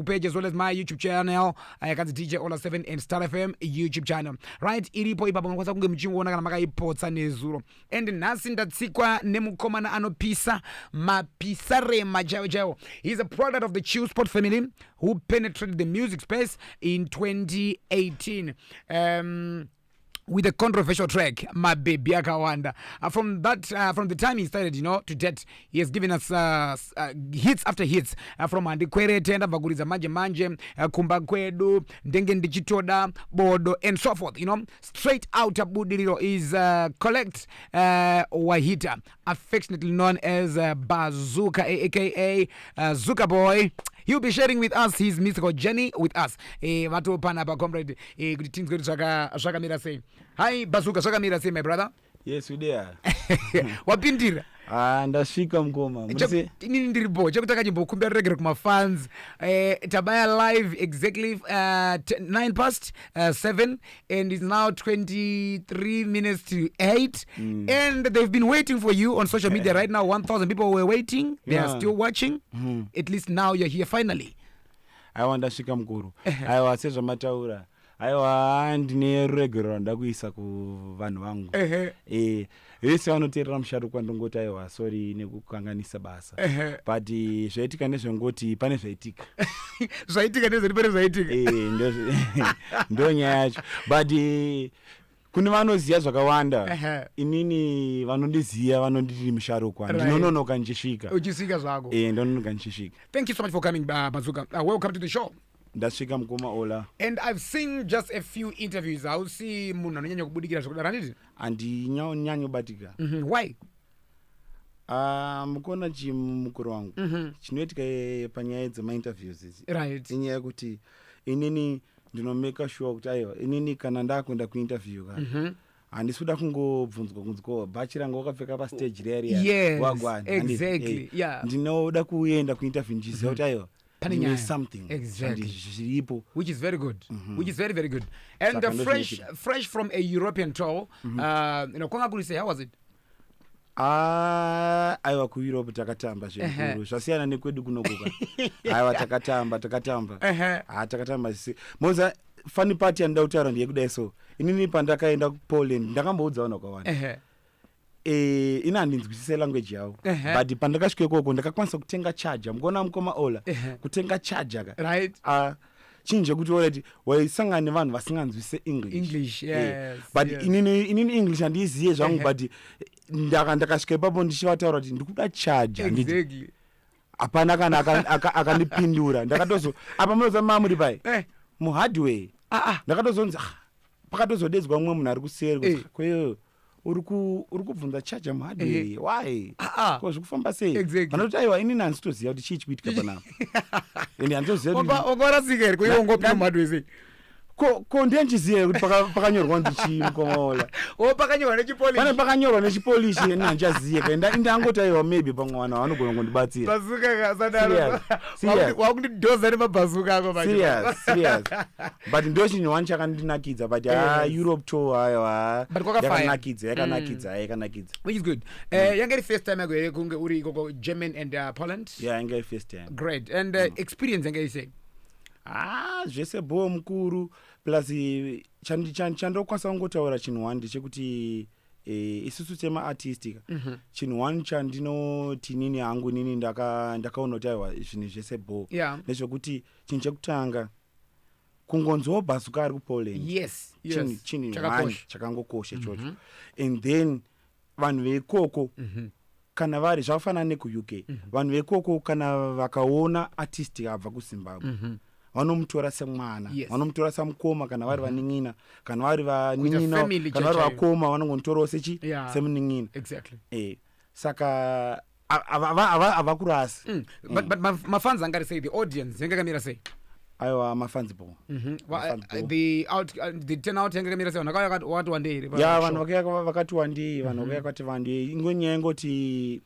Facebook page as well as my YouTube channel yakanzi DJ Ola 7 and Star FM YouTube channel. Right, iripo ipapo, munokwanisa kunge muchingoona kana makaipotsa nezuro. And nhasi ndatsikwa nemukomana anopisa mapisarema chaiwo chaiwo. He's a product of the Chillspot family who penetrated the music space in 2018 with a controversial track, Mabhebhi Akawanda. From the time he started to date, he has given us hits after hits, from Handikwerete, Ndabva Kuridza Manje Manje, Kumba Kwedu, Ndenge Ndichitoda, Bodo and so forth. Straight out Budiriro is Collect Wahita, affectionately known as Bazooka, aka Zuka Boy. He'll be sharing with us his musical journey with us. Vatopanapa comrade, kuti tinzwe kuti zvakamira sei. Hi Bazooka, zvakamira sei, my brother? Yes, we there. Wapindira. Ah, ndasvika mukoma. Muri Inini ndiripo. Chekutanga, chimbokumbira ruregero kumafans. Tabaya live exactly 9 past 7 and it's now 23 minutes to 8 and they've been waiting for you on social media. Right now 1000 people were waiting. They are still watching. At least now you're here finally. Aiwa, ndasvika mukuru. Aiwa, sezvamataura, aiwa, ndine ruregero rwandida kuisa kuvanhu vangu. Vese vanoteerera Musharukwa, ndongoti aiwa, sorry nekukanganisa basa. But zvaitika ndezvengoti pane zvaitika. Zvaitika ndezveri pane zvaitika. Ndo nyaya yacho, but kune vanoziva zvakawanda. Inini vanondiziva vanonditi Musharukwa. Ndinononoka ndichisvika. Uchisvika zvako. Ndononoka ndichisvika. Thank you so much for coming, Bazooka. Welcome to the show. Ndasvika mukoma Ola. And I've seen just a few interviews. Hausi munhu anonyanya kubudikira zvekudaro, handiti? Handinyanyobatika. Why? Ah, mukuona chimukuru wangu, chinoitika panyaya dzemainterviews idzi inyaya yekuti inini ndinomeka sure kuti aiwa, inini kana ndakuenda kuinterview ka, handisi kuda kungobvunzwa kunzi ko bhachi ranga wakapfeka pastage riya riya wagwani. Ndinoda kuenda kuinterview ndichiziva kuti aiwa, Pane ndine nyaya. Something zviripo. Which is very good, which is very very good. And Saka fresh ndozvinoitika. fresh from a European tour, kwanga kuri sei? How was it? Ah, aiwa, kuEurope takatamba zvikuru, zvasiyana nekwedu kunokuka. Aiwa, takatamba, takatamba. Ha, takatamba. Moza funny part yandida kutaura ndeyekudai. So inini pandakaenda kuPoland ndakamboudza vanhu vakawanda, ini handinzwisise language yavo, but pandakasvika ikoko ndakakwanisa kutenga charger. Mukuona mukoma Ola, kutenga charger ka. Ah, chinhu chekuti already waisangana nevanhu vasinganzwisise English. English. But inini English handiiziye zvangu, but ndakasvika ipapo ndichivataura kuti ndikuda charger, handiti? Hapana kana akandipindura. Ndakatozo apa munoziva mamuri pai muhardware. Ndakatozonzi, ah, pakatozodedzwa mumwe munhu ari kuseri kuti kweyo uri kubvunza charger muhardware, why? Ko zvikufamba sei? Vanoti aiwa, inini handisitoziva kuti chii chikuitika panapa, ende handitoziva kuti Wakarasika here? Kuiwe ungopinda muhardware sei? Ko ndiye ndichiziva kuti pakanyorwa kuti chii, mukoma Ola? O, pakanyorwa nechipolish. Pane pakanyorwa nechipolish, ini handichaziva ka. Indangoti aiwa, maybe pamwe vanhu vanogona kundibatsira. Bazuka kasadaro. Serious, serious. Wakundidhoza nemabhazuka ako manje. Serious, serious, but ndo chinhu one chakandinakidza, but ha, Europe tour, aiwa, But kwakafaya. yakanakidza, yakanakidza, yakanakidza. Which is good. Yanga iri first time yako here kunge uri ikoko German and Poland? Yeah, yanga iri first time. Great. And experience yanga iri sei? Ha, zvese bho mukuru. Plus chandokwanisa kungotaura chinhu one ndechekuti isusu semaartist ka, chinhu one chandinoti nini hangu nini ndakaona kuti aiwa, zvinhu zvese bho, ndezvekuti chinhu chekutanga kungonzwawo Bazuka ari kuPoland, chinhu one Chakakosha. Chakangokosha ichocho. And then vanhu veikoko kana vari, zvakafanana nekuUK, vanhu veikoko kana vakaona artist abva kuZimbabwe, vanomutora semwana, vanomutora samukoma kana vari vanin'ina, kana vari vanin'ina, family kana vari chaiyo. vakoma, vanongomutorawo sechi semunin'ina. Saka havakurasi. But mafans anga ari sei? The audience yanga yakamira sei? Aiwa, mafans bo. Mafans bo. The turnout yanga yakamira sei? Vanhu vakauya wakati wandei here Ya, pa vanhu show? vakauya vakati wandei, vanhu vakauya vakati wandei. Ingonyaya ingoti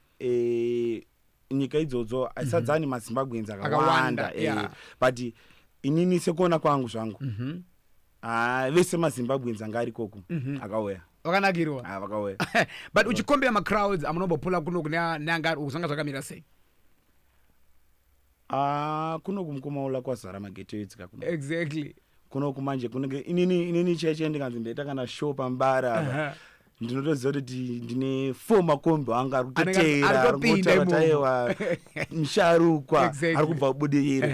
nyika idzodzo haisadzani maZimbabweans Akawanda, akawanda, but inini sekuona kwangu zvangu, ah, vese maZimbabweans anga ari ikoko akauya. Vakanakirwa. Ah, vakauya. But uchicompare macrowds amunombopula kuno kune neanga ari uku, zvanga zvakamira sei? Ah, kunoku mukoma Ola kwazara maghetto youths kakuno. Kunoku manje kunenge inini cheche ndikanzi ndaita kana show pambara apa, ndinotoziva kuti ndine four makombi anga ari Anenge kutoteera, ari ari kutopinda kungotaura kuti imomo. aiwa, musharukwa ari kubva kubudiriro.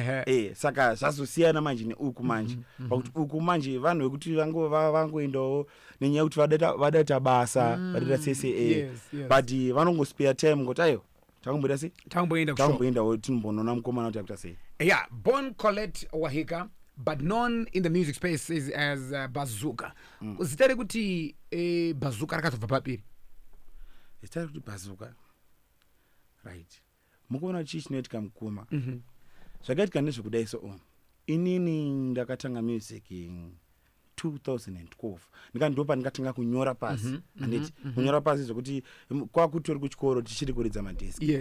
Saka zvazosiyana manje neuku manje, pakuti uku manje vanhu vekuti vangoendawo nenyaya yekuti vadaita basa, vadaita sese, but vanongospare time ngoti aiwa, takumboita sei, Tamboenda kushow. Takumboendawo tinombonoona mukomana kuti akuita sei. Yeah, born Colette Wahika, but known in the music space as Bazooka. Zita rekuti Bazooka rakazobva papiri? Zita rekuti Bazooka, right, mukuona chii chinoitika mukoma? Zvakaitika ndezvekudai. So inini ndakatanga music in 2012, ndikati pandikatanga kunyora pasi, handiti? Kunyora pasi zvekuti kwakutori kuchikoro, tichiri kuridza madhiski.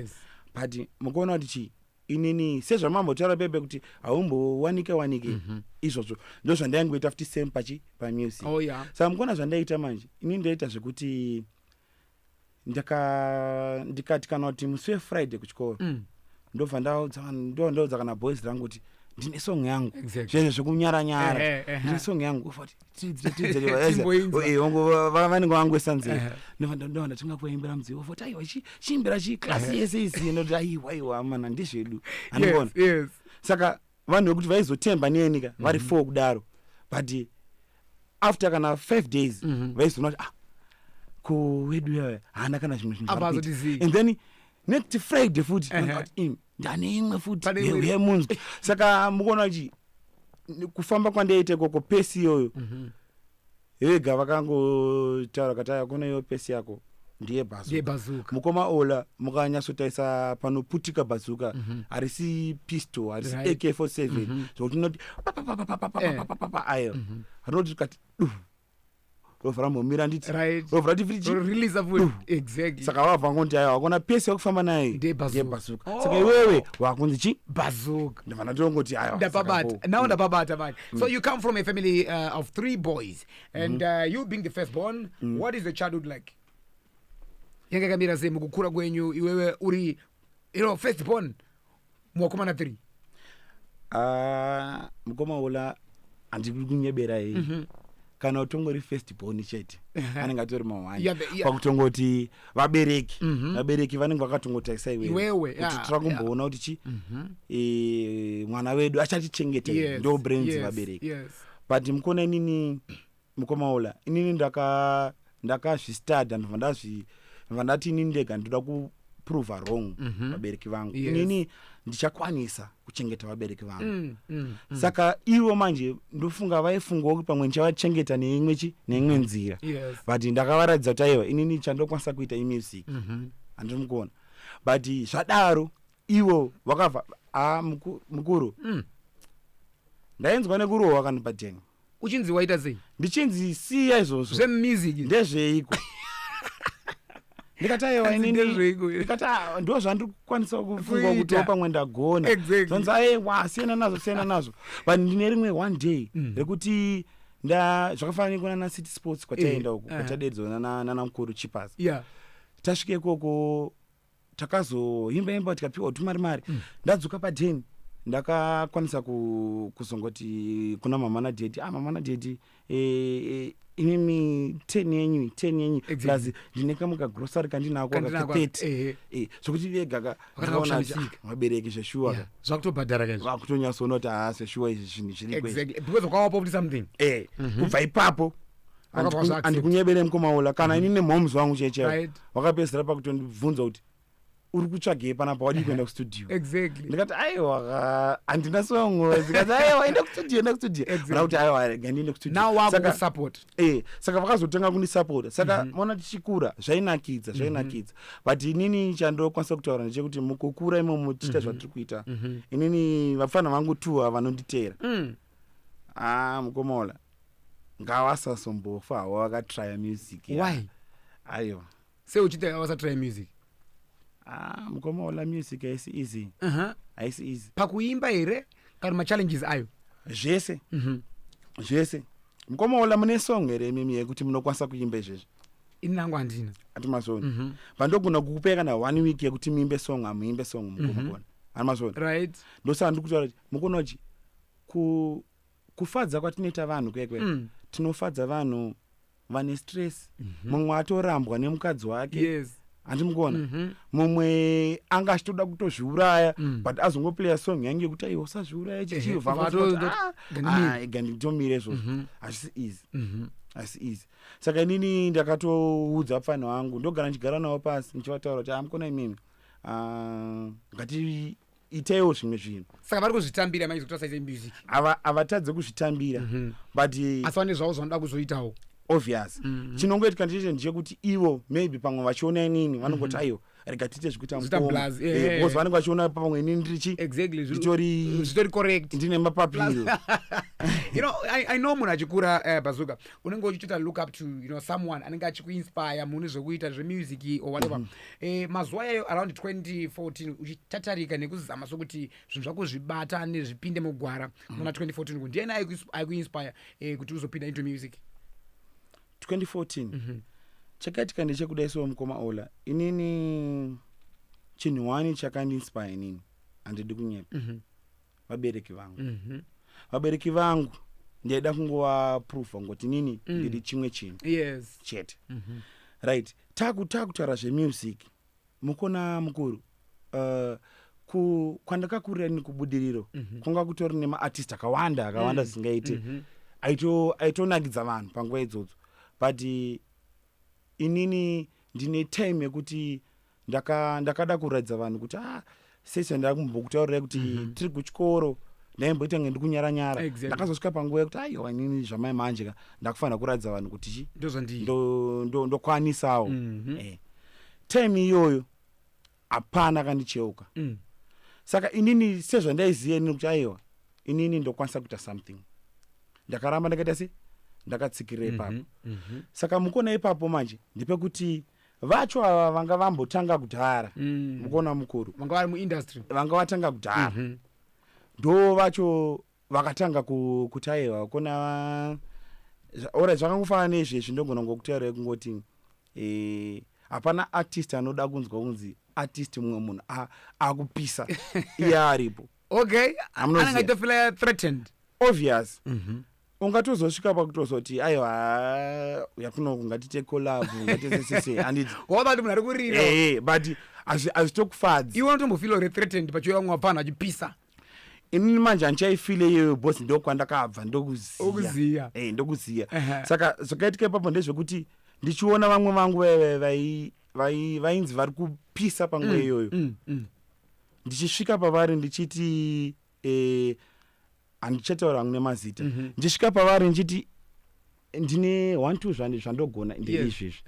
But mukuona kuti chi inini sezvamambotaura bebe kuti haumbowanike wanike, izvozvo ndo zvandaingoita futi same pachi pamusic. Saka mukuona zvandaita manje, inini ndaita zvekuti ndikati kana kuti musi weFriday kuchikoro, ndobva ndaudza kana boys rangu kuti ndine song yangu. Zvezvo zvekunyaranyara. Ehe, ehe. Ndine song yangu, ufa kuti Timboinzwa. vanenge vangoisa nzeve. Ndobva ndatanga kuimbira mudziyo, ufa kuti aiwa, chiimbira chi class yese isi ndoti aiwa, aiwa mana, ndizvedu, andikuona. Saka vanhu vekuti vaizotemba neni ka vari four kudaro, but after kana 5 days vaizoona kuti ah, ko wedu yaya haana kana zvimwe zvinhu Apa zvaari kuita. azotizii. And then next Friday futi vanoti, "Imi, ndane imwe futi." Pane imwe. Yemunzwi. Saka mukuona kuti kufamba kwandaita ikoko, pace iyoyo, vega vakangotaura kati aya kuna iyo pace yako ndiye Ndiye Bazooka. Bazooka. Mukoma Ola, mukanyatsotarisa panoputika bazooka, harisi pistol, harisi AK47 zvokuti inoti papapapapapapapapa. Ayo rinoti kati du, robva rambomira, nditi? Robva rati friji. Release futi. Exactly. Saka vabva ngoti aiwa, hakuna pace yekufamba naye. Ndiye Bazooka. Bazooka. Oh. Saka iwewe wakunzi chi? Bazooka. Ndobva ndatongoti aiwa, saka Ndapabata. bo. Now ndapabata manje. So you come from a family of three boys and you being the firstborn, what is the childhood like? Yanga yakamira sei mukukura kwenyu, iwewe uri firstborn muvakomana three? Ah, mukoma Ola, handiri kunyebera hei, kana utongori first born chete, anenge atori mawani. Pakutongoti vabereki vanenge vakatongotarisa Iwewe, iwewe kuti tira kumboona kuti chi mwana wedu achatichengeta. Ndo brains vabereki. But mukona inini, mukoma Ola, inini ndakazvistada, ndobva ndati inini ndega ndoda kuprova wrong vabereki vangu. Inini ndichakwanisa kuchengeta vabereki vangu. Saka ivo manje ndofunga vaifungawo kuti pamwe ndichavachengeta neimwe chi neimwe nzira. But ndakavaratidza kuti aiwa, inini chandokwanisa kuita imusic, handiri mukuona? But zvadaro ivo vakabva a mukuru, ndainzwa nekurohwa kani padenga. Uchinzi waita sei? Ndichinzi siya izvozvo. Zvemusic. Ndezveiko? Ndikati aiwa, Hanzi inini ndezveiko? Ndikati "Ah, ndo zvandiri kukwanisa kufunga kuti Kuita. pamwe ndagona." Zvonzi aiwa, siyana nazvo, siyana nazvo. But ndine rimwe one day rekuti nda zvakafanana nekuna City Sports kwataenda uku, kwatadedzwa nana mukuru Chipas. Tasvika ikoko, takazoimba imba, tikapiwa tumari mari. Ndadzoka padeni, ndakakwanisa kuzongoti kuna mama nadaddy, ah, mama nadaddy, imimi 10 yenyu, 10 yenyu, plus ndine kamwe kagrocery kandinako Kandinako, ka 30. Zvokuti vega ka Vakatanga ndakaona kuti, kushamisika. ah, vabereki zveshuwa Zvakutobhadhara kaizvo. Vakutonyatsoona kuti haa, zveshuwa izvi zvinhu zviri kwezvi. Exactly, because wakawapa kuti something. Kubva ipapo Vakabva vazoaccept. handikunyebere mukoma Ola, kana ini nemhomes vangu chaichaivo vakapedzisira pakutondibvunza kuti uri kutsvagei panapa, wadii kuenda kustudio? Ndikati aiwa handina song. Zikati aiwa, enda kustudio, enda kustudio. Kana kuti aiwa, rega ndiende kustudio. Now Saka- wakukusupport. Saka vakazotanga kundisapota. Saka maona tichikura zvainakidza, zvainakidza. But inini chandokwanisa kutaura ndechekuti mukukura imomo tichiita zvatiri kuita, inini vapfana vangu two vanonditeera. Ah, mukoma Ola, ngavasasombofa havo vakatrya music. Why? Aiwa. Sei uchiti vasatry music? Ah, mukoma Ola, music haisi easy. Haisi easy. Pakuimba here kana machallenges ayo? Zvese, zvese. Mukoma Ola, mune song here imimi yekuti munokwanisa kuimba izvezvi? Ini nangu handina. Ati mazoni pandogona kukupei kana one week yekuti muimbe song, hamuimbe song, mukoma. Kona. Animazvona? Right. Ndosaka ndiri kutaura kuti mukuona kuti kufadza kwatinoita vanhu kwekwe, tinofadza vanhu vane stress. Mumwe atorambwa nemukadzi wake, handimukuona? Mumwe anga achitoda kutozviuraya, but azongoplaya song yange yekuti, "Aiwa, usazviuraya," chichibva Gandimire. Ganditomire izvozvo. Hazvisi easy, hazvisi easy. Saka inini ndakatoudza pfana wangu, ndogara ndichigara navo pasi ndichivataura kuti, "Amukona imimi, ah, ngatiiteiwo zvimwe zvinhu." Saka vari kuzvitambira manje kuti vasaite music? Havatadze kuzvitambira, but Asi vane zvavo zvanoda kuzoitawo. Obvious. Chinongoitika ndeche ndechekuti ivo maybe pamwe vachiona inini vanongoti, "Aiwa, rega tiite zvekuita Zvikuita mukoma." blaz, Because vanenge vachiona pamwe inini ndirichi nditori Zvitori correct. Ndine mapapiro. I know munhu achikura, Bazooker, unenge uchitoita look up to someone anenge achikuinspire mune zvekuita zvemusic or whatever. Mazuva yayo around 2014 uchitatarika nekuzama sokuti zvinhu zvako zvibatane, zvipinde mugwara, muna 2014 uku, ndiani aikuinspire kuti uzopinda into music? 2014, chakaitika ndechekudai so, mukoma Ola, inini chinhu one chakandiinspire inini, handidi kunyepa, vabereki vangu. Vabereki vangu ndaida kungovaprova ngoti inini ndiri chimwe chinhu chete. Right, takutaura zvemusic, mukona mukuru, kwandakakurira ini kuBudiriro kwanga kutori nemaartist akawanda akawanda zvisingaite, aitonakidza vanhu panguva idzodzo. But inini ndine time yekuti ndakada kuratidza vanhu kuti, ah, sese ndakumbokutaurirai kuti tiri kuchikoro ndaimboita kunge ndikunyara-nyara. Ndakazosvika panguva yekuti, aiwa, inini zvamai manje ka ndakufanira kuratidza vanhu kuti chi Ndozvandii. Ndokwanisawo. Time iyoyo hapana kandicheuka. Saka inini sezvandaiziva inini kuti, aiwa, inini ndokwanisa kuita something, ndakaramba ndakaita se ndakatsikirira ipapo. Saka mukona ipapo manje ndepekuti vacho ava vanga vambotanga kudhara, mukona mukuru, Vanga vari muindustry. Vanga vatanga kudhara, ndo vacho vakatanga kuti, aiwa, kona ora zvakangofanana neizvezvi. Ndogona ngokutaurirai kungoti hapana artist anoda kunzwa kunzi artist mumwe munhu akupisa iye aripo. Hamunoziva. Anenge achitofeel threatened. Obvious. Ungatozosvika pakutozoti, "Aiwa, yakunoku ngatite collab, ngatitesese," handiti? Wava kuti munhu ari kurira. But hazvitokufadzi. Iwe unotombofeel uri threatened pachiuya vamwe vapfanhu achipisa. Inini manje handichaifile iyoyo because ndokwandakabva, ndokuziya. Ukuziya. Ndokuziya. Saka zvakaitika ipapo ndezvekuti ndichiona vamwe vangu vainzi vari kupisa panguva iyoyo, ndichisvika pavari ndichiti, handichataura hangu nemazita, ndichisvika pavari ndichiti ndine one two zvandogona ndeizvizvi,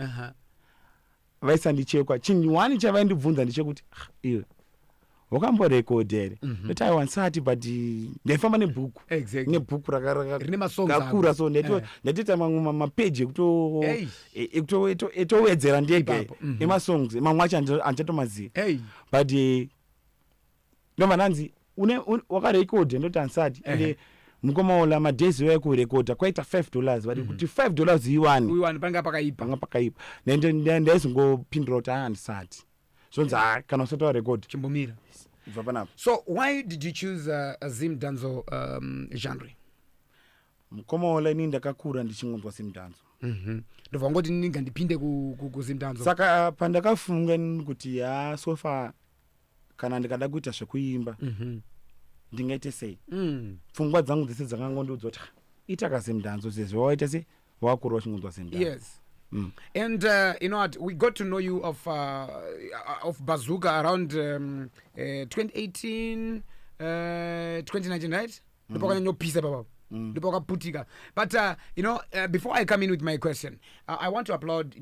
vaisandichekwa. Chinhu one chavaindibvunza ndechekuti, "Ah, iwe wakamborekodha here?" Ndoti, "Aiwa, ndisati," but ndaifamba nebhuku nebhuku Rine masongs rakakura ako. So ndatoita mamwe mapeji Hey. etowedzera ndege Ipapo, emasongs. Mamwe acho handichatomaziva. But ndobva ndanzi, "Wakarekodha?" Ndoti, "Handisati." Ende mukoma Ola, madays iwayo kurekodha kwaita $5, but kuti $5 iwane Uyu panga pakaipa. Panga pakaipa. Ndaizongopindura kuti, "A, handisati." Zvonzi, "Ha, kana usati warekodha, Chimbomira. Ibva panapa." So why did you choose a Zimdancehall genre? Mukoma Ola, inini ndakakura ndichingonzwa Zimdancehall. Ndobva ngoti ninga ndipinde kuZimdancehall. Saka pandakafunga inini kuti, ha, so far kana ndikada kuita zvekuimba ndingaite sei? Pfungwa dzangu dzese dzakangondiudza kuti, "Ah, ita kaZimdancehall sezvo waita se wakura uchingonzwa Zimdancehall." And you know what? We got to know you of Bazooker around 2018, 2019, right? Ndopakanyanyopisa ipapo, ndopakaputika. But before I come in with my question, I want to applaud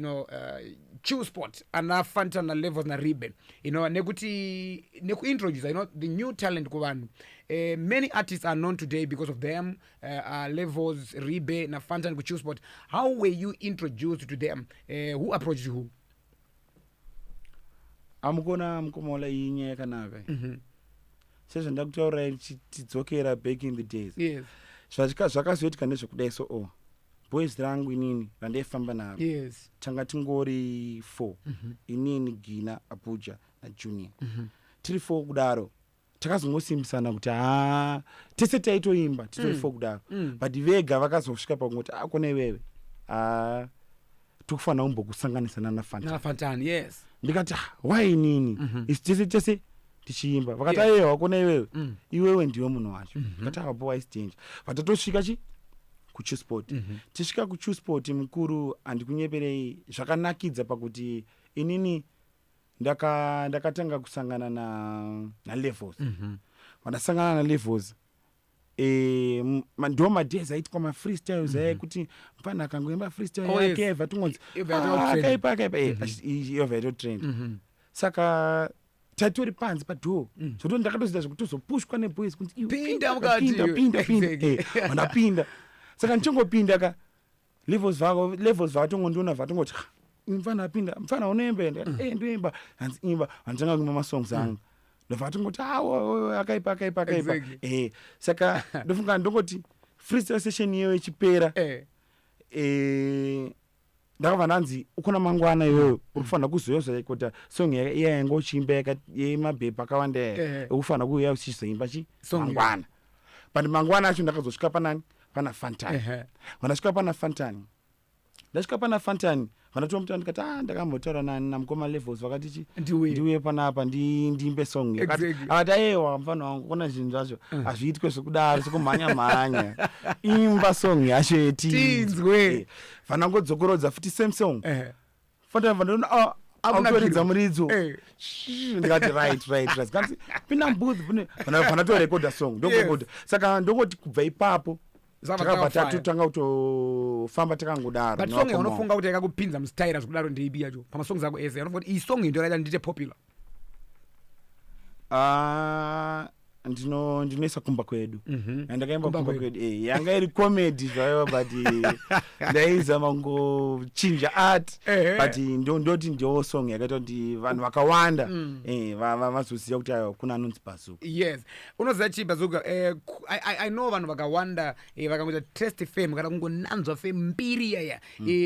Chillspot ana Fantan na Levels na Ribe nekuti nekuintroduce the new talent kuvanhu. Many artists are known today because of them, Levels, Ribe na Fantan kuChillspot. How were you introduced to them? Who approached who? Amukona mukoma Ola, iyi nyaya yakanaka. Sezvandakutaurirai, tidzokera back in the days, zvakazoitika ndezvekudai so, o boys rangu inini randaifamba naro, tanga tingori four, inini, Gina, Abuja naJunior. Tiri four kudaro. Takazongosimbisana kuti ha, tese taitoimba titori four kudaro, but vega vakazosvika pakungoti, "Ah, kona iwewe, ha, tikufanira kumbokusanganisa nana Fantan." NanaFantan, yes. Ndikati, "Ah, why inini? Isu tese tese tichiimba." Vakati, "Aiwa, kona iwewe, iwewe ndiwe munhu wacho." Ndikati, "Apo waisi danger." Vatatosvika chi kuChillspot. Tisvika kuChillspot, mukuru, handikunyeperei, zvakanakidza pakuti inini ndakatanga kusangana naLevels. Vandasangana naLevels, ndo madays aitwa mafreestyles aya ekuti mufana akangoimba freestyle yake, yabva tongonzi, Yobva yatova "Ah, trend." akaipa, akaipa." Yobva yatotrend. Saka tatori panze padoor, zvoto ndakatozoita zvekutozopushwa neboys kunzi, "Iwe, Pinda ka, mukati pinda, iwe." pinda, pinda." Vandapinda. Saka ndichingopinda ka, Levels vako, Levels vatongondiona, vatongoti, "Ah, mufana apinda, mufana unoimba." Ndikati, "Eh, ndoimba." Hanzi, "Imba." Vanditanga kuimba masongs angu, ndobva atongoti, "Ah, akaipa, akaipa, akaipa." Saka ndofunga ndongoti freestyle session iyoyo ichipera, ndakabva ndanzi, "Ukona mangwana iyoyo uri kufanira kuzoyoza kuita song iya yanga uchiimba yemabhepa akawanda iya. Ukufanira kuuya uchizoimba chi Song iyo. mangwana." But mangwana acho ndakazosvika panani? Pana Fantan. Vandasvika pana Fantan, ndasvika pana Fantan, vandatomuta, ndikati, "Ah, ndakambotaura namukoma Levels, vakati chi Ndiuye. ndiuye panapa ndiimbe song." Akati, "Aiwa, mufana wangu, kona zvinhu zvacho hazviitwe zvekudaro, sekumhanya mhanya. Imba song yacho yetinzwe." Tinzwe. Vanangodzokorodza futi same song. Fantan vandoona, "Ah, Akunakirwa. autoridza muridzo." Ndikati, "Right, right, right." Kanzi, "Pinda mubooth." Vanatorekodha song, ndokurekodha. Saka ndongoti kubva ipapo Zvabva takabva takafaya. tatotanga kutofamba takangodaro But song nevakoma. yaunofunga kuti yakakupinza mustaira zvekudaro ndeipi yacho pamasongs ako ese? Yaunofunga kuti iyi song iyi ndoraita ndiite popular? Ah, ndinoisa Kumba Kwedu. Yandakaimba Kumba Kumba Kwedu. Kwedu, yanga iri comedy zvayo, but ndaizama kungochinja art. But ndoti ndiyo song yakaita kuti vanhu vakawanda vazoziva kuti aiwa, kuna anonzi Bazooker. Yes, unoziva chii, Bazooker? I know vanhu vakawanda vakangoita taste fame kana kungonanzwa fame mbiri yaya,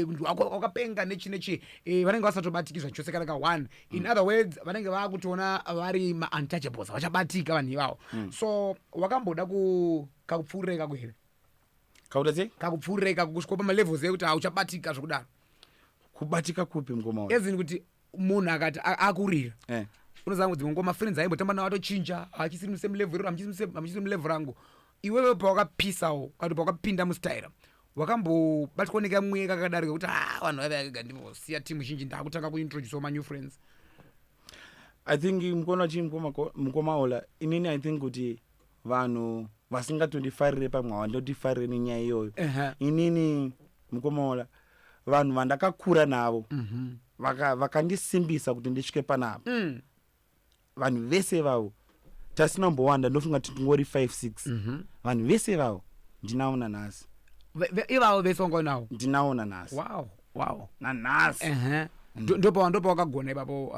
kuti wakapenga nechi nechi, vanenge vasatobatiki zvachose kana ka1. In other words, vanenge vakutoona vari mauntouchables, vachabatika vanhu ivavo. So wakamboda kakupfuurira ikako here? Kauta sei? Kakupfuurira ikako kusvika pamalevels ekuti hauchabatika zvekudaro. Kubatika kupi, mukoma wangu? As in kuti munhu akati akurira, unoziva dzimwe nguva mafriends aimbotamba nawo atochinja, hachisiri musame level iro, hamuchisiri mulevel rangu. Iwewe pawakapisawo kana kuti pawakapinda mustaira, wakambobatwa nekamwe kakadaro kekuti, "A, vanhu vaiva ndivosiya timu zhinji, ndakutanga kuintroducewo manew friends"? I think mukona chii, mukoma Ola, inini I think kuti vanhu vasingatondifarire pamwe havandotifarire nenyaya iyoyo. Inini, mukoma Ola, vanhu vandakakura navo vakandisimbisa kuti ndisvike panapa, vanhu vese vavo, tasina kumbowanda, ndofunga kuti tingori 5 6, vanhu vese vavo ndinavo nanhasi. Ivavo vese wanga unawo? Ndinavo nanhasi. Nanhasi. Ndopa wakagona ipapo,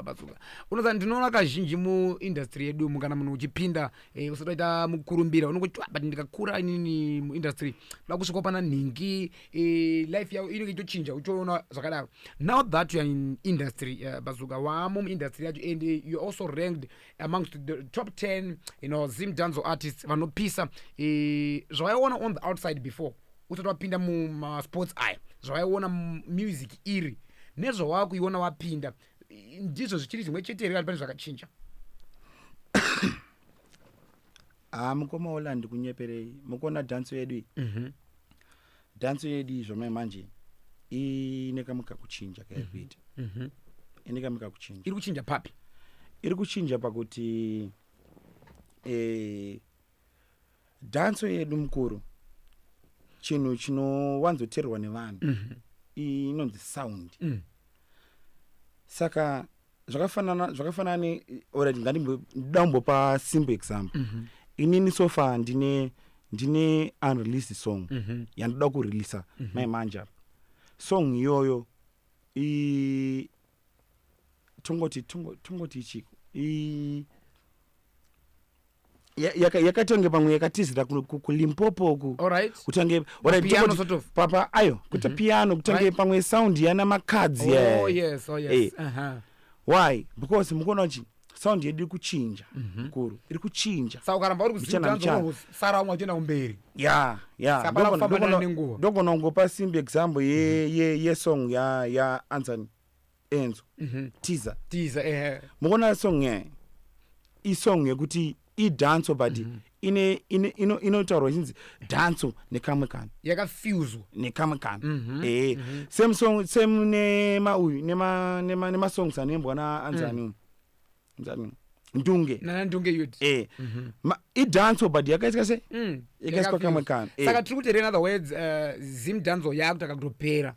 Bazooker. Unoziva, ndinoona kazhinji muindustry yedu umu, kana munhu uchipinda, usati waita mukurumbira, unongoti, "Ah, but ndikakura inini muindustry ndoda kusvikawo pana nhingi." Life yavo inenge ichitochinja, uchiona zvakadaro. Now that you are in industry, Bazooker, wamo muindustry yacho, and you are also ranked amongst the top 10 Zim dancehall artists vanopisa, zvawaiona on the outside before usati wapinda mumasports aya, zvawaiona music iri nezvawakuiona wapinda, ndizvo zvichiri zvimwe chete here kana pane zvakachinja? Ha, mukoma Ola, ndikunyeperei, mukuona dhanso yedu iyi, dhanso yedu iyi zvamai manje ine kamwe kakuchinja kairi kuita, ine kamwe kakuchinja. Iri kuchinja papi? Iri kuchinja pakuti dhanso yedu, mukuru, chinhu chinowanzoteerwa nevanhu inonzi sound. Saka zvakafanana ne, alright, ndoda kumbopa simple example. Inini so far ndine unreleased song yandoda kureleasa mai manje apa. Song iyoyo tongoti tongoti ichiko yakatonge pamwe yakatizira kuLimpopo ku kutange, alright, Piano tongoti sort of. papa ayo kuita piano, kutange pamwe sound yana Makhadzi. Oh yes. Why? Because mukuona kuti Sound yedu iri kuchinja, mukuru, iri kuchinja. Saka ukaramba uri Mbichana, mbichana. kuzimsara vamwe vachienda kumberi. Ya. Saka pana kufamba nenguva. Ndogona kungopa simple example yesong ya Anzani Enzo, Tiza. Tiza, ehe. Mukuona song yayi isong yekuti idancehall, but inotaurwa ichinzi dancehall nekamwe kanhu. Yakafuswa. Nekamwe kanhu, same song, same nema uyu nemasongs anoimbwa naanzani, anzani Ndunge. Nana Ndunge Youth. Idancehall, but yakaitwa se yakaiswa kamwe Yakafuswa. kanhu. Saka tiri kuti, in other words, Zim dancehall yakutaka kutopera.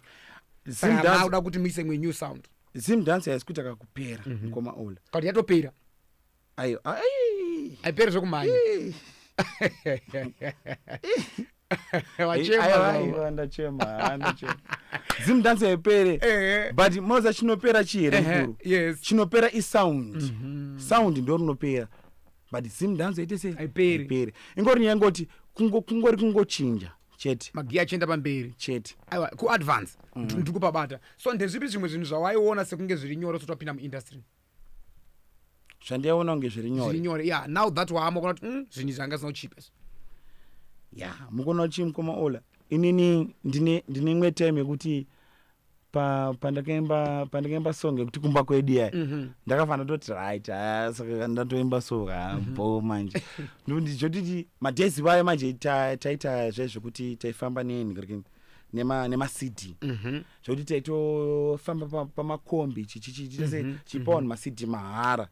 Saka makuda kuti muise imwe new sound. Zim dancehall haisi kuita kakupera, mukoma Ola. Kana yatopera? Ayo, ai. Haiperi zvekumhanya. Wachema Aiwa, zvavo. aiwa, ndachema, ndachema. Zim dancehall haipere, but moza chinopera chihere, mukuru? Yes. Chinopera isound. Sound ndo rinopera, but Zim dancehall ite sei? Haiperi. Haiperi. Ingori nyaya ngoti kungori kungochinja chete. Magiya achienda pamberi. Chete. Aiwa, kuadvance ndiri kupabata. So ndezvipi zvimwe zvinhu zvawaiona sekunge zviri nyore usati wapinda muindustry? Zvandaiona kunge zviri Zviri nyore? nyore, yeah. Now that waamo, kuona kuti zvinhu izvi anga zvisina kuchipa izvi. Ya, mukona kuti mukoma Ola, inini ndine imwe time yekuti pandakaimba song yekuti Kumba Kwedu yaya, ndakafanira toti right, saka ndatoimba so bo manje ndozvotiti madhezi vayo manje taita zvezvekuti taifamba nenhingirikini nemaCD, zvokuti taitofamba pamakombi chichichi chipa vanhu maCD mahara.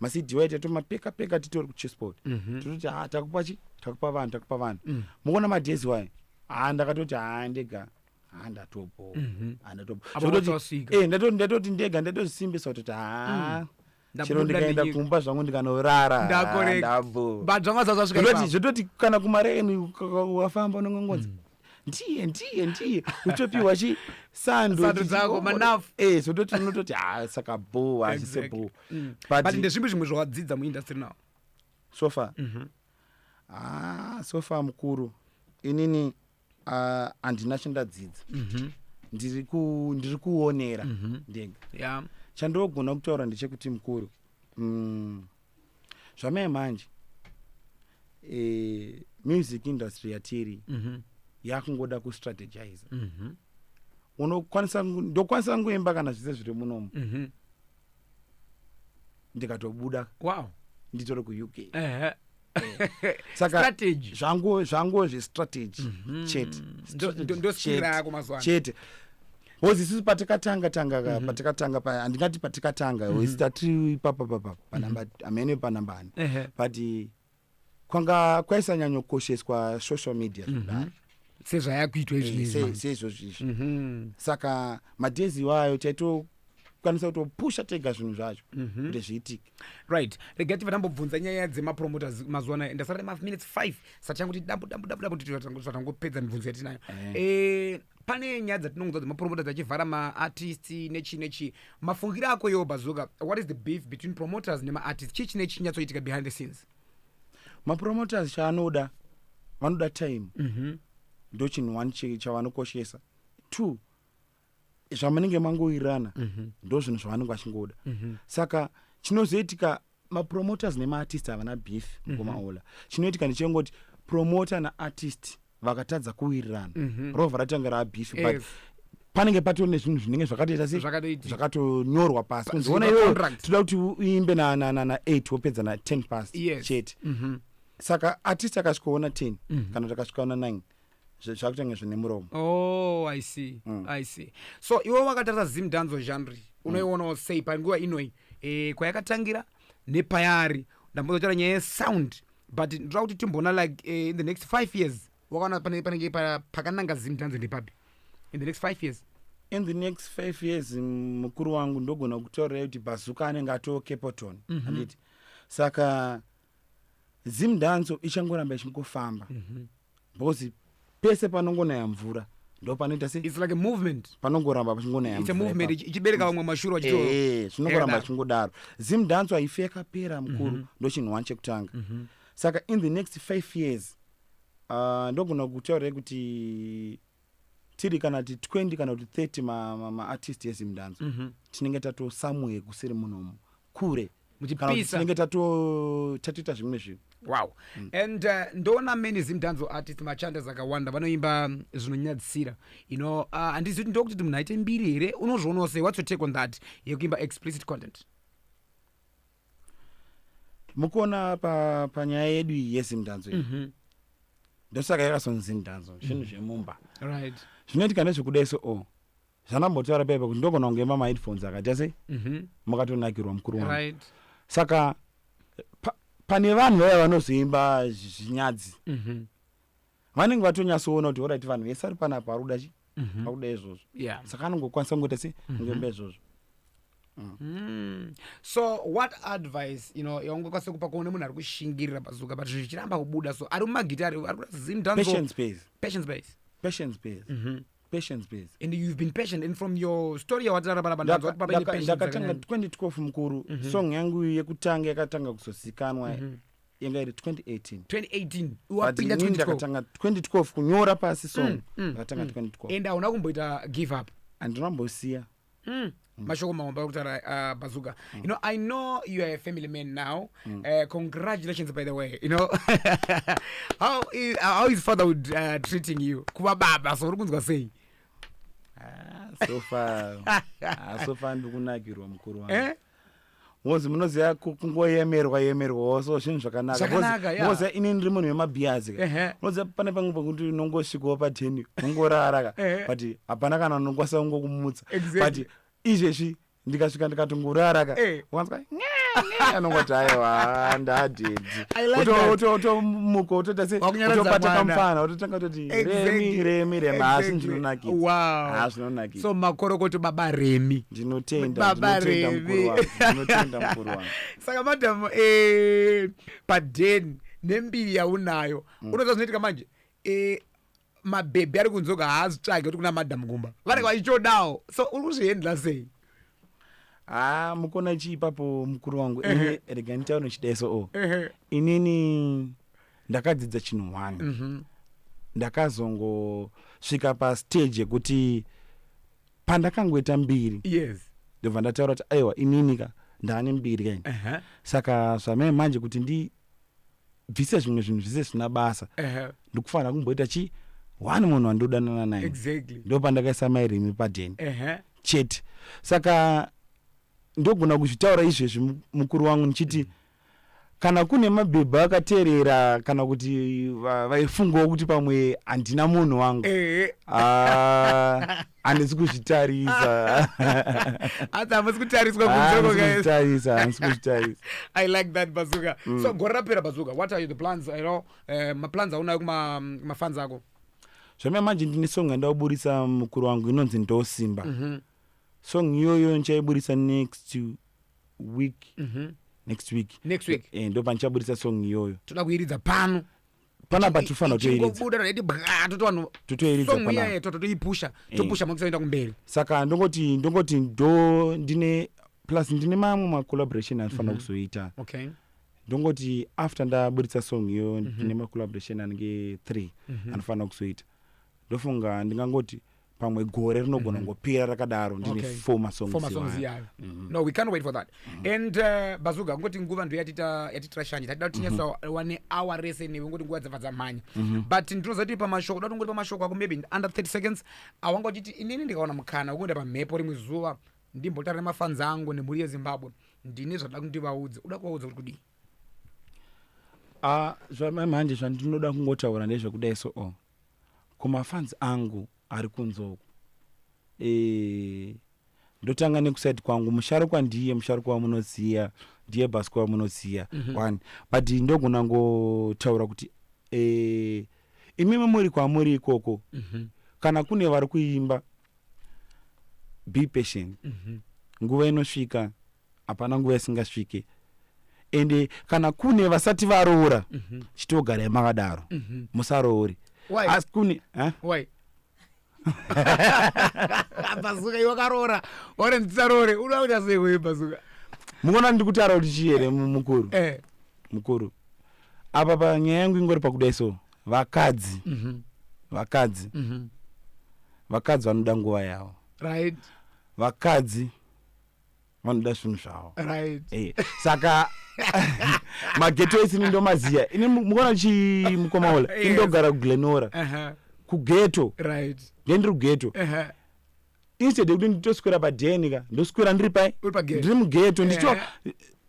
MaCD waita tatomapeka peka titori kuchisport, tototi ha, takupa chi, takupa vanhu, takupa vanhu. Mukuona madhezi wayo, ha, ndakatoti ha, ndega, ha, ndatopo, ha, ndatopo. Apa wasvika. Ndatoti ndega ndatozvisimbisa kutoti ha, chero Ndabuda ndikaenda nenyika. kumba zvangu ndikanorara, Ndacorrect. ndabvo. But zvanga zvasvika Zvototi ipapo. zvototi kana kumareni wafamba unongongonzi ndiye, ndiye, ndiye, utopiwa chi sando. Sando dzako, manafu. Zvototi unototi ha, saka bo hazvise bo. But But ndezvipi zvimwe zvawadzidza muindustry now? So far, ah, so far mukuru, inini handina chandadzidza. Ndiri kuonera ndega. Chandogona kutaura ndechekuti mukuru, zvamai manje music industry yatiri yakungoda kustrategize. Unokwanisa, ndokwanisa ngoimba kana zvese zviri munomu, ndikatobuda nditori kuUK. Saka Strategy. zvango zvestrategy chete. Ndo skill Chete. yako mazuva ano. Chete, because isusu patikatanga tanga ka, patikatanga pa, handingati patikatanga, isi tatiri ipapa panamba hamene panamba ani, but kwanga kwaisanyanyokosheswa social media zvekudaro. Sezvayakuitwa izvi. Seizvozvo izvi. Saka madhezi iwayo taitokwanisa kutopusha tega zvinhu zvacho kuti zviitike. Right, regai tibva tambobvunza nyaya dzemapromoters mazuva anaya. Ndasara nemaminutes 5 sati yangu kuti dambu dambu dambu dambu zvatangopedza mibvunzo yatinayo. Pane nyaya dzatinonzwa dzemapromoters achivhara maartist nechi nechi. Mafungiro ako iwo, Bazooker, what is the beef between promoters nemaartist? Chii chine chinyatsoitika behind the scenes? Mapromoters chaanoda, vanoda time, ndo chinhu one chavanokoshesa. Two, zvamunenge mangowirirana ndo zvinhu zvavanenge vachingoda. Saka chinozoitika, mapromoters nemaartist havana beef, mukomaola. Chinoitika ndechengoti promoter naartist vakatadza kuwirirana, rovha ratanga rabeef, but panenge patori nezvinhu zvinenge zvakatoita se Zvakatoitika. zvakatonyorwa pasi kunzi Zviri ona iwewe, pacontract. toda kuti uimbe na8 wopedza na10 past chete. Saka artist akasvikoona 10 kana kuti akasvikaona 9, zvakutanga zvine muromo. Oh, I see. I see. So iwe wakatarisa Zim dancehall genre, unoionawo sei panguva inoi, kwayakatangira nepayari? Ndambozotaura nyaya yesound, but ndoda kuti timboona like in the next 5 years, wakaona panenge pakananga Zim dancehall ndepapi in the next 5 years? In the next 5 years, mukuru wangu, ndogona kutaurirai kuti Bazooker anenge atoo Capleton, handiti? Saka Zim dancehall ichangoramba ichingofamba, because pese panongonaya mvura ndo panoita se It's like a movement. Panongoramba pachingonaya It's a mvura movement ipapo. ichibereka vamwe mashure vachito Zvinongoramba Yakadaro. zvichingodaro. Zim dancehall haifi yakapera, mukuru, ndo chinhu one chekutanga. Saka in the next 5 years, ndogona kutaurirai kuti tiri kana kuti 20 kana kuti 30 maartist ma eZim dancehall, tinenge tato somewhere kusiri munomu kure. Kana kuti Muchipisa. tinenge tatoita zvimwe zvinhu. Wow. And ndoona many Zimdancehall artist, machanters akawanda vanoimba zvinonyadzisira. Handizivi kuti ndokuti munhu aite mbiri here. Unozvionawo sei? What's your take on that, yekuimba explicit content? Mukuona panyaya yedu iyi yeZimdancehall iyi, ndosaka yakazonzi Zimdancehall, zvinhu zvemumba. Zvinoitika ndezvekudai. So o zvandambotaura paipa kuti ndogona kunge maheadphones akaita sei, mukatonakirwa, mukuru wangu. Saka pane vanhu vaya vanozoimba zvinyadzi, vanenge vatonyatsoona kuti alright, vanhu vese vari panapa vari kuda chi vari kuda izvozvo. Saka anongokwanisa kungoita sei, kungoimba izvozvo. So what advice yaungakwanisa kupa kuone munhu ari kushingirira Bazooker, but zvichiramba kubuda, so ari mumagitari, ari kuda Zimdancehall? Patience pays. Patience pays. Patience pays. Patience pays. And you've been patient, and from your story yawataura panapa, ndanzwa kuti paine patience Ndakatanga yakanyanya. 2012, mukuru. Song yangu yekutanga yakatanga kuzozikanwa yanga iri 2018. 2018. But Wapinda inini 2012. ndakatanga 2012 kunyora pasi song. Ndakatanga 2012. And hauna kumboita give up? Handinambosiya. Mashoko mahombe akutaura, Bazooker. I know you are a family man now. Congratulations, by the way. How is fatherhood treating you, kuva baba? So uri kunzwa sei? Ah, so far, ah, so far ndikunakirwa, mukuru wangu. Eh? Mozi munoziva kungoyemerwa yemerwawo, so zvinhu zvakanaka. Zvakanaka, yeah. Moziva inini ndiri munhu wemabhiyazi ka. Unoziva pane pamwe pekuti unongosvikawo pa10, ungorara ka, but hapana kana unokwanisa kungokumutsa. But izvezvi ndikasvika ndikatongorara ka, wanzwa anongoti, "Aiwa, ndadaddy." I like that. Otomuka, otoita se Wakunyaradza otobata mwana. kamufana, ototanga toti, "Remi, Remi, Remi." Asi zvinonakidza. Ah, zvinonakidza. So makorokoto, baba Remi. Ndinotenda. Baba Ndinotenda, Remi. mukuru wangu. Ndinotenda, mukuru wangu. Saka madam, padeni nembiri yaunayo, unoziva zvinoitika manje, mabhebhi ari kunzoka haazvitsvage kuti kuna madam kumba, vanenge vachichodawo. So uri kuzvihandla sei? Ha, mukona chi ipapo, mukuru wangu, ini rega nditaure chideso o inini ndakadzidza chinhu one. Ndakazongosvika pastage yekuti pandakangoita mbiri, ndobva ndataura kuti, "Aiwa, inini ka ndaane mbiri kaini." Saka zvamai manje kuti ndibvise zvimwe zvinhu zvise zvisina basa, ndikufanira kumboita chi one munhu wandodanana naye. Ndo pandakaisa maiRemi padheni chete. Saka ndogona kuzvitaura izvezvi, mukuru wangu, ndichiti kana kune mabhebha akateerera kana kuti vaifungawo kuti pamwe handina munhu wangu, ah, handisi kuzvitarisa. Asi hamusi kutariswa Ah, kunzoko, handisi guys. kuzvitarisa, handisi kuzvitarisa. I like that, Bazooker. So gore rapera, Bazooker, what are the plans, maplans aunayo kumafans ako? Zvamai manje ndine song yandakuburisa, mukuru wangu, inonzi "Ndosimba". Song iyoyo ndichaiburisa next week. Next week. Next week. Eh, ndo pandichaburisa song iyoyo. Toda kuiridza pano. Panapa tinofanira kutoiridza. Ichingobuda raiti bwa, toti vanhu Totoiridza song panapa. iyaye totoipusha, topusha makusaenda kumberi. Saka ndongoti ndo ndine plus ndine mamwe macollaboration anofanira kuzoita. Ndongoti after ndaburitsa song iyo, ndine macollaboration anenge 3 anofanira kuzoita. Ndofunga ndingangoti pamwe gore rinogona kungopera rakadaro ndine four masongs Four masongs iwayo. iyayo. No, we can't wait for that. And Bazooker, ngoti nguva ndo yatitira shanje. Tatida kuti tinyatsowane hour rese newe, ngoti nguva dzabva dzamhanya. But ndinoziva kuti pamashoko, da tongoti pamashoko ako, maybe under 30 seconds, awanga uchiti, "Inini ndikawana mukana wekuenda pamhepo rimwe zuva, ndimbotaura nemafans angu nemhuri yeZimbabwe, ndine zvada kuti ndivaudze," uda kuvaudza kuti kudii? Ah, zvamanje zvandinoda kungotaura ndezvekudai. So o kumafans angu ari kunze uku, ndotanga nekuside kwangu. Musharukwa ndiye musharukwa wamunoziya, ndiye Bhasco wamunoziya. One, but ndogona ngotaura kuti imimi muri kwamuri ikoko, kana kune vari kuimba, be patient. Nguva inosvika, hapana nguva isingasvike. Ende kana kune vasati varoora, chitogarai makadaro, musaroore. Why? Asi kune, eh? Why, Bazooker? Iwe wakaroora, ore ndisarore, unoda kuita sei wewe, Bazooker? Mukuona ndiri kutaura kuti chii here, mukuru? Eh. Mukuru, apa panyaya yangu ingori pakudai. So vakadzi, vakadzi, vakadzi vanoda nguva yavo. Vakadzi Vanoda zvinhu zvavo. Right. Saka maghetto ese ini ndomaziya. Ini mukuona chi mukoma Ola, Yes. indogara kuGlen Norah, kughetto. Ndendiri kughetto. Instead yekuti nditoswera padheni ka, ndoswera ndiri pai? Uri paghetto. Ndiri mughetto ndichito.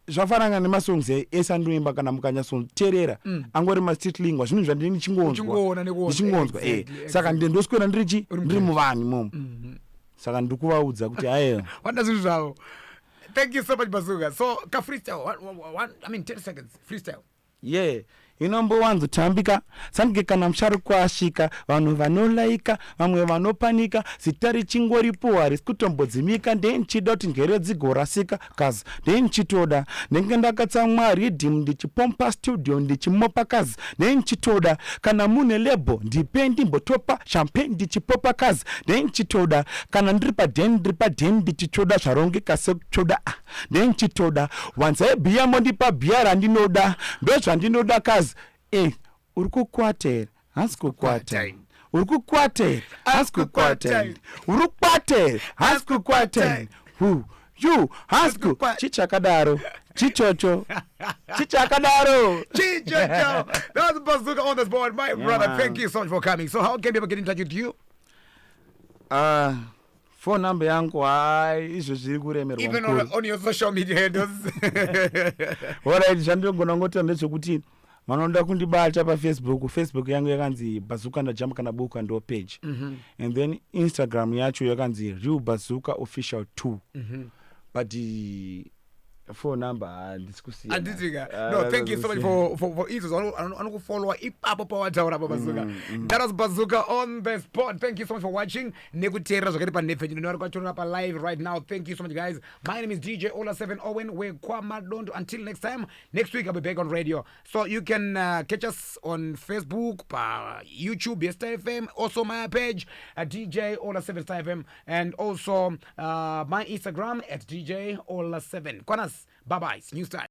Zvafanana nemasongs ese andinoimba, kana mukanyatsoteerera, angori mastreet lingua, zvinhu zvandini ndichingonzwa. Uchingoona nekuona. Ndichingonzwa. Saka ndoswera ndiri chi? Uri Ndiri mughetto. muvanhu imomo. Saka ndiri kuvaudza kuti aiwa. Wanda zvinhu zvavo. Thank you so much, Bazooka. So ka freestyle, one, I mean, 10 seconds freestyle. Ye inombowanzotambika sange kana musharukwa asvika, vanhu vanolaika, vamwe vanopanika. Zita richingoripo harisi kutombodzimika. Ndenichida kuti ngere dzigorasika kazi, ndenichitoda ndenge ndakatsamwa riddim, ndichipompa studio, ndichimopa kazi. Ndenichitoda kana mune label, ndipe ndimbotopa champagne, ndichipopa kazi. Ndenichitoda kana ndiri padhen, ndiri padhen, ndichichoda zvarongeka sekuchoda. Ah, ndenichitoda wanzai bhiya, mondipa bhiya randinoda, ndozvandinoda kazi. Uri kukwata here? Hasi kukwata. Uri kukwata here? Hasi kukwata. Uri kukwata here? Hasi kukwata. Hu yu hasi ku chichakadaro, chichocho chichakadaro. Chichocho. That's Bazooka on the spot, my brother. Man. Thank you so much for coming. So how can people get in touch with you? Ah, phone number yangu, hai, izvo zviri kuremerwa Even mukuru. on your social media handles. Alright, zvandinogona kungoti ndezvekuti vanoda kundibata paFacebook, Facebook yangu yakanzi Bazooka Ndajamba kana Buka, ndo page. And then Instagram yacho yakanzi Real Bazooka Official 2. But phone number handisi kusiya. Anditika no, thank you so much for izvo anokufollowa ipapo pawataura apo, Bazooka. That was Bazooka on the spot. Thank you so much for watching nekuteerera zvakati panhepfenyuro nevari kwatorera palive right now. Thank you so much, guys. My name is DJ Ola 7 Owen wekwaMadondo. Until next time, next week I'll be back on radio, so you can catch us on Facebook, pa YouTube yeStar FM, also my page, DJ Ola 7 Star FM, and also my Instagram at DJ Ola 7 kwanas. Bye bye, it's news time.